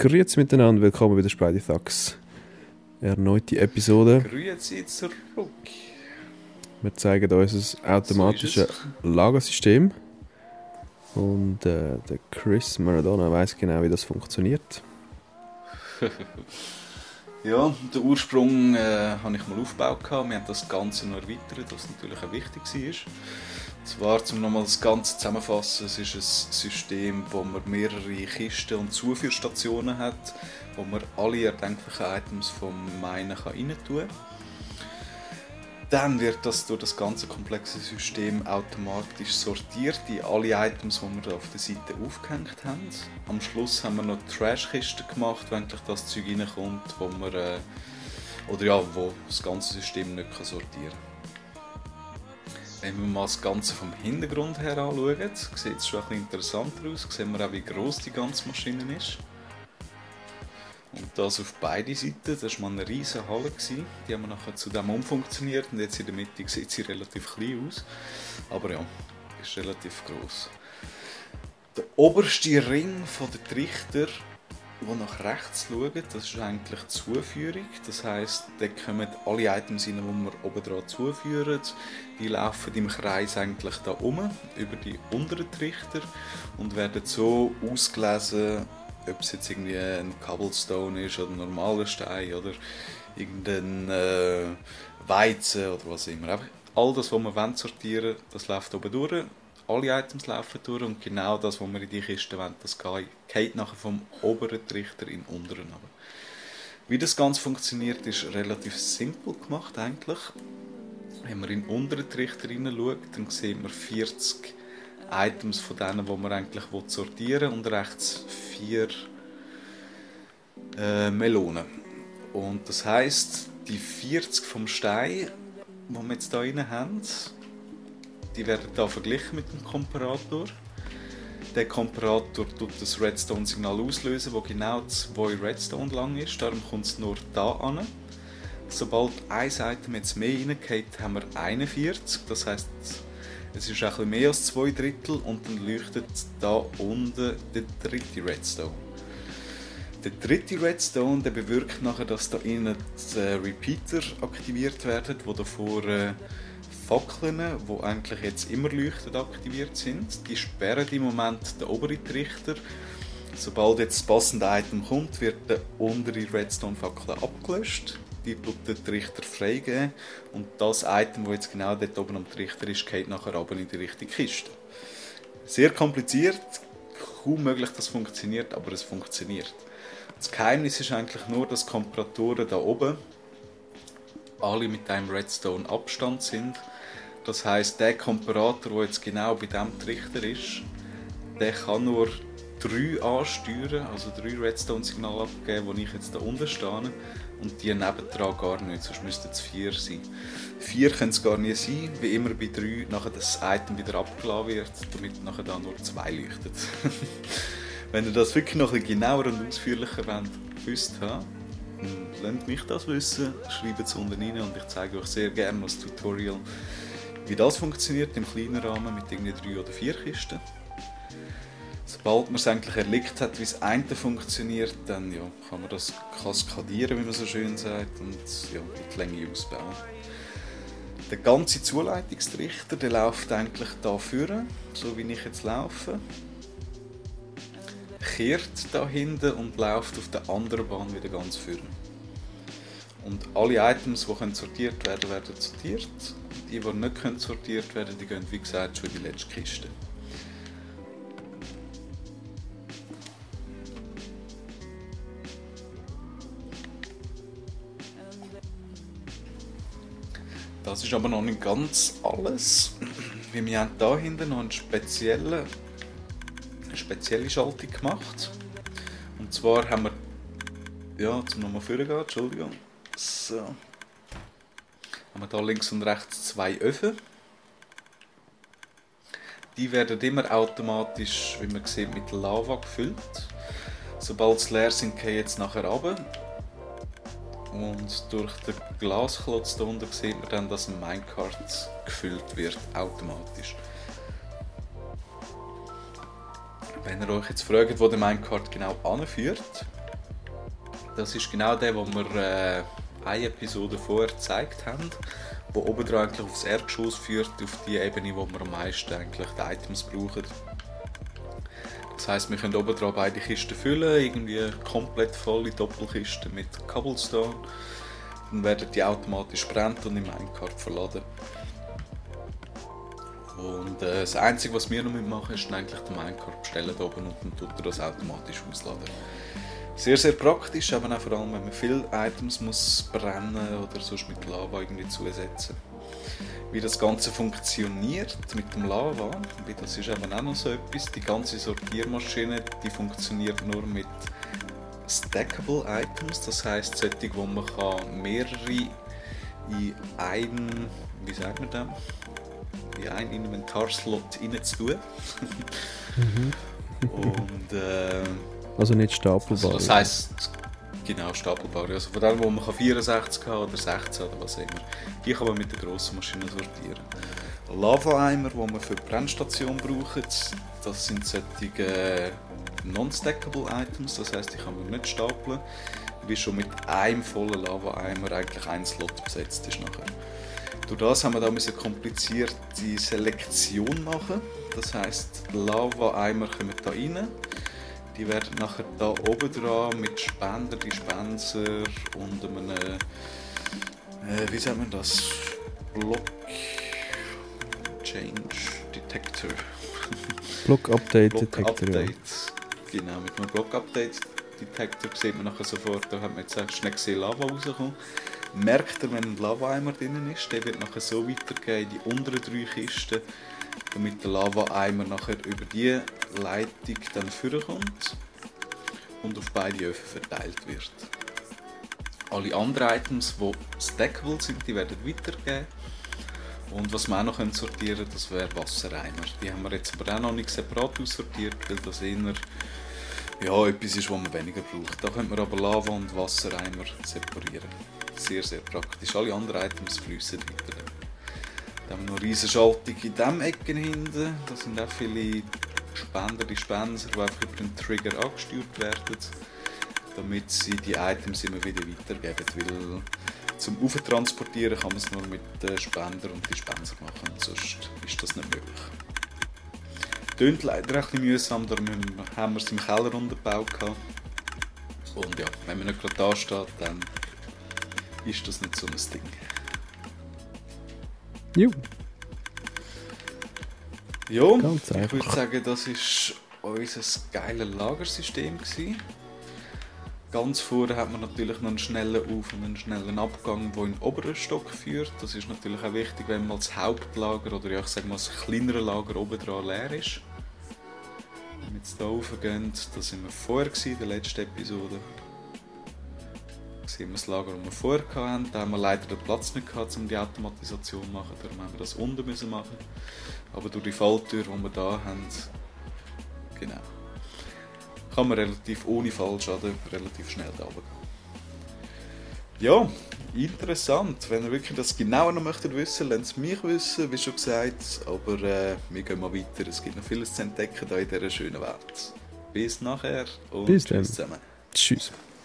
Grüezi miteinander, willkommen bei der Spidey Thugs. Erneute Episode. Grüezi zurück. Wir zeigen uns das automatische Lagersystem. Und der Chris Maradona weiss genau, wie das funktioniert. Ja, den Ursprung habe ich mal aufgebaut. Wir haben das Ganze noch erweitert, was natürlich auch wichtig war. Zwar, um nochmal das Ganze zusammenzufassen, es ist ein System, wo man mehrere Kisten und Zuführstationen hat, wo man alle erdenklichen Items vom Minen rein tun kann. Dann wird das durch das ganze komplexe System automatisch sortiert in alle Items, die wir auf der Seite aufgehängt haben. Am Schluss haben wir noch Trashkisten gemacht, wenn das Zeug reinkommt, wo das ganze System nicht sortieren kann. Wenn wir mal das Ganze vom Hintergrund her anschauen, sieht es schon ein bisschen interessanter aus. Sehen wir auch, wie gross die ganze Maschine ist. Und das auf beide Seiten. Das war mal eine riesige Halle. Die haben wir nachher zu dem umfunktioniert und jetzt in der Mitte sieht sie relativ klein aus. Aber ja, ist relativ gross. Der oberste Ring der Trichter, der nach rechts schaut, das ist eigentlich die Zuführung. Das heisst, da kommen alle Items rein, die wir oben dran zuführen. Die laufen im Kreis eigentlich da um, über die unteren Trichter und werden so ausgelesen, ob es jetzt irgendwie ein Cobblestone ist oder ein normaler Stein oder irgendein Weizen oder was immer. Einfach all das, was wir sortieren wollen, das läuft oben durch. Alle Items laufen durch und genau das, was wir in die Kiste wollen, das geht nachher vom oberen Trichter in den unteren. Wie das Ganze funktioniert, ist relativ simpel gemacht eigentlich. Wenn man in den unteren Trichter hineinschaut, dann sieht man 40 Items von denen, die man eigentlich sortieren will, und rechts 4 Melonen. Und das heisst, die 40 vom Stein, die wir jetzt hier rein haben, die werden hier verglichen mit dem Komparator. Der Komparator tut das Redstone-Signal auslösen, das genau 2 Redstone lang ist. Darum kommt es nur hier an. Sobald ein Item jetzt mehr reingeht, haben wir 41. Das heisst, es ist ein bisschen mehr als 2 Drittel und dann leuchtet hier unten der dritte Redstone. Der dritte Redstone, der bewirkt nachher, dass da innen die Repeater aktiviert werden, die davor Fackeln, die eigentlich jetzt immer leuchten, aktiviert sind. Die sperren im Moment den oberen Trichter. Sobald jetzt das passende Item kommt, wird der untere Redstone-Fackel abgelöscht. Die tut den Trichter freigeben und das Item, das jetzt genau dort oben am Trichter ist, geht nachher runter in die richtige Kiste. Sehr kompliziert, kaum möglich, dass es funktioniert, aber es funktioniert. Das Geheimnis ist eigentlich nur, dass die Komparatoren da oben alle mit einem Redstone Abstand sind. Das heisst, der Komparator, der jetzt genau bei diesem Trichter ist, der kann nur 3 ansteuern, also 3 Redstone-Signale abgeben, die ich jetzt da unten stehe. Und die nebendran gar nicht, sonst müssten es 4 sein. 4 können es gar nicht sein, wie immer bei 3 nachher das Item wieder abgeladen wird, damit nachher da nur 2 leuchtet. Wenn ihr das wirklich noch ein bisschen genauer und ausführlicher gewusst habt, lasst mich das wissen, schreibt es unten rein und ich zeige euch sehr gerne das Tutorial, wie das funktioniert im kleinen Rahmen mit irgendwie 3 oder 4 Kisten. Sobald man es eigentlich erlebt hat, wie das eine funktioniert, dann kann man das kaskadieren, wie man so schön sagt, und die Länge ausbauen. Der ganze Zuleitungstrichter, der läuft eigentlich hier vorne, so wie ich jetzt laufe, kehrt da hinten und läuft auf der anderen Bahn wieder ganz vorne. Und alle Items, die sortiert werden, werden sortiert. Die nicht sortiert werden, die gehen, wie gesagt, schon in die letzte Kiste. Das ist aber noch nicht ganz alles. Wir haben hier hinten noch eine spezielle Schaltung gemacht. Und zwar haben wir, zum nochmal vorgehen, Entschuldigung. So. Haben wir hier links und rechts 2 Öfen. Die werden immer automatisch, wie man sieht, mit Lava gefüllt. Sobald sie leer sind, gehen jetzt nachher runter. Und durch den Glasklotz hier unten sieht man dann, dass ein Minecart gefüllt wird, automatisch. Wenn ihr euch jetzt fragt, wo der Minecart genau anführt, Das ist genau der, den wir eine Episode vorher gezeigt haben, der oben dran eigentlich aufs Erdgeschoss führt, auf die Ebene, wo wir am meisten eigentlich die Items brauchen. Das heisst, wir können oben dran beide Kisten füllen, irgendwie komplett volle Doppelkisten mit Cobblestone. Dann werden die automatisch brennt und im Minecart verladen. Und das Einzige, was wir noch machen, ist dann eigentlich den Minecart bestellen da oben und dann tut er das automatisch ausladen. Sehr, sehr praktisch, aber auch vor allem, wenn man viele Items muss brennen oder sonst mit Lava irgendwie zusetzen. Wie das Ganze funktioniert mit dem Lava, weil das ist eben auch noch so etwas, die ganze Sortiermaschine, die funktioniert nur mit stackable Items, das heisst solche, wo man mehrere in einen, wie sagt man das? In einen Inventarslot reinzutun. Und also nicht stapelbar. Also das heisst, genau, stapelbar. Also von dem, wo man 64 haben oder 16 oder was immer, die kann man mit der grossen Maschine sortieren. Lava-Eimer, die man für die Brennstation braucht, das sind solche non-stackable Items, das heisst, die kann man nicht stapeln, weil schon mit einem vollen Lava-Eimer eigentlich ein Slot besetzt ist nachher. Durch das haben wir da eine komplizierte Selektion machen. Das heisst, Lava-Eimer kommen da rein. Die werden nachher da oben dran mit Spender, Dispenser und einem, wie sagt man das? Block Change Detector. Block Update Block Detector. Update. Ja. Genau, mit einem Block Update Detector sieht man nachher sofort, da hat man jetzt schnell gesehen Lava rauskommen. Merkt er, wenn ein Lava-Eimer drin ist, der wird nachher so weitergehen in die unteren 3 Kisten, damit der Lava-Eimer nachher über die Leitung dann vorkommt und auf beide Öfen verteilt wird. Alle anderen Items, die stackable sind, die werden weitergehen. Und was wir auch noch sortieren können, das wäre Wassereimer. Die haben wir jetzt aber auch noch nicht separat aussortiert, weil das eher etwas ist, was man weniger braucht. Da können wir aber Lava und Wassereimer separieren. Sehr, sehr praktisch. Alle anderen Items fließen weiter. Dann haben wir noch eine riesige Schaltung in diesem Ecken hinten. Da sind auch viele Spender, Dispenser, die einfach über den Trigger angesteuert werden, damit sie die Items immer wieder weitergeben. Weil zum Auftransportieren kann man es nur mit Spender und Dispenser machen, sonst ist das nicht möglich. Klingt leider ein bisschen mühsam, darum haben wir es im Keller untergebaut. Und ja, wenn man nicht gerade da steht, dann ist das nicht so ein Ding. Jo. Ja, Ganz ich einfach. würde sagen, das war unser geiles Lagersystem. Ganz vorne hat man natürlich noch einen schnellen Auf- und einen schnellen Abgang, der in den oberen Stock führt. Das ist natürlich auch wichtig, wenn mal das Hauptlager oder ich sage mal das kleinere Lager oben dran leer ist. Wenn wir jetzt hier raufgehen, da sind wir vorher in der letzten Episode. Da sehen wir das Lager, das wir vorher hatten. Da haben wir leider den Platz nicht gehabt, um die Automatisation zu machen. Darum haben wir das unten müssen machen. Aber durch die Falltür, die wir hier haben, genau, kann man relativ ohne Fallschaden relativ schnell da runtergehen. Ja, interessant. Wenn ihr wirklich das genauer noch möchtet wissen, lasst es mich wissen, wie schon gesagt. Aber wir gehen mal weiter. Es gibt noch vieles zu entdecken hier in dieser schönen Welt. Bis nachher und Bis dann. tschüss zusammen. Tschüss.